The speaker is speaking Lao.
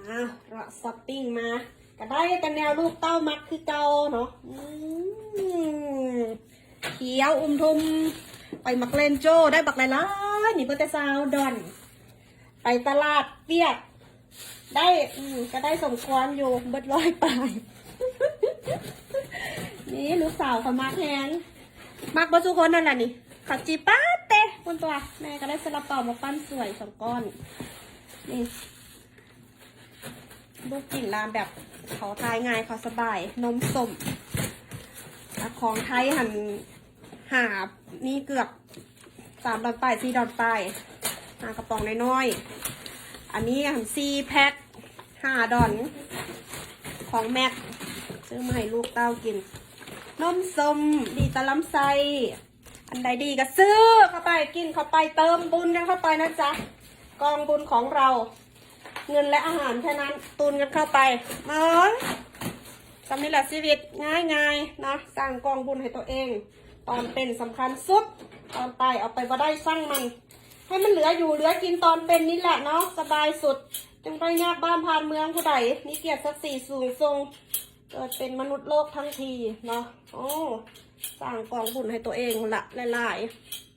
ອ່າ ເລາະຊັອບປິງມາ ກະໄດ້ແຕ່ແນວລູກເຕົ້າມັກຄືເກົ່າເນາະ. ອືມ ຂຽວອຸມທຸ່ມ ໄປໝາກເລັ່ນໂຈ້ ໄດ້ບັກຫຼາຍໆ ນີ້ເບິດແຕ່ຊາວດອນ. ໄປຕະຫຼາດວຽກ ໄດ້ ອືມ ກະໄດ້ສົມຄວນຢູ່ ເບິດຮ້ອຍປາຍ. ນີ້ລູກສາວເຂົາມັກແຮງ ມັກເບິດທຸກຄົນນັ້ນລະນີ້. ເຂົ້າຈີ່ປາເຕະພຸ້ນຕົວະ ແມ່ກະໄດ້ຊາລາເປົາມາປັ້ນສວຍສອງກ້ອນ. ນີ້ ລູກກິນລະແບບ ເຂົາຖ່າຍງ່າຍ ເຂົາສະບາຍ. ນົມສົ້ມ ອາ ຂອງໄທຫັ້ນ ຫາ ມີເກືອບສາມດອນປາຍ ສີ່ດອນປາຍ ຫາກະປ໋ອງນ້ອຍໆ. ອັນນີ້ຫັ້ນສີ່ແພັກ ຫ້າດອນ ຂອງແມັກ ຊື້ມາໃຫ້ລູກເຕົ້າກິນ. ນົມສົ້ມ ດີຕໍ່ລຳໄສ້ ອັນໃດດີກະຊື້ເຂົ້າໄປ ກິນເຂົ້າໄປ ເຕີມບຸນກັນເຂົ້າໄປນະຈ໊ະ. ກອງບຸນຂອງເຮົາ ເງິນ ແລະ ອາຫານແຄ່ນັ້ນ ຕຸນກັນເຂົ້າໄປ. ເອີ ຊ່ຳນີ້ລະຊີວິດ ງ່າຍໆເນາະ ສ້າງກອງບຸນໃຫ້ຕົວເອງ. ຕອນເປັນສຳຄັນສຸດ ຕອນຕາຍເອົາໄປບໍ່ໄດ້ ຊ່າງມັນ ໃຫ້ມັນເຫຼືອຢູ່ເຫຼືອກິນຕອນເປັນນີ້ແຫຼະເນາະ ສະບາຍສຸດ. ຈຶ່ງບໍ່ໄດ້ຍາກບ້ານຜ່ານເມືອງຜູ້ໃດ ມີກຽດສັກສີສູງສົ່ງ ເກີດເປັນມະນຸດໂລກທັງທີເນາະ. ໂອ້ ສ້າງກອງບຸນໃຫ້ຕົວເອງພຸ້ນລະຫຼາຍໆ.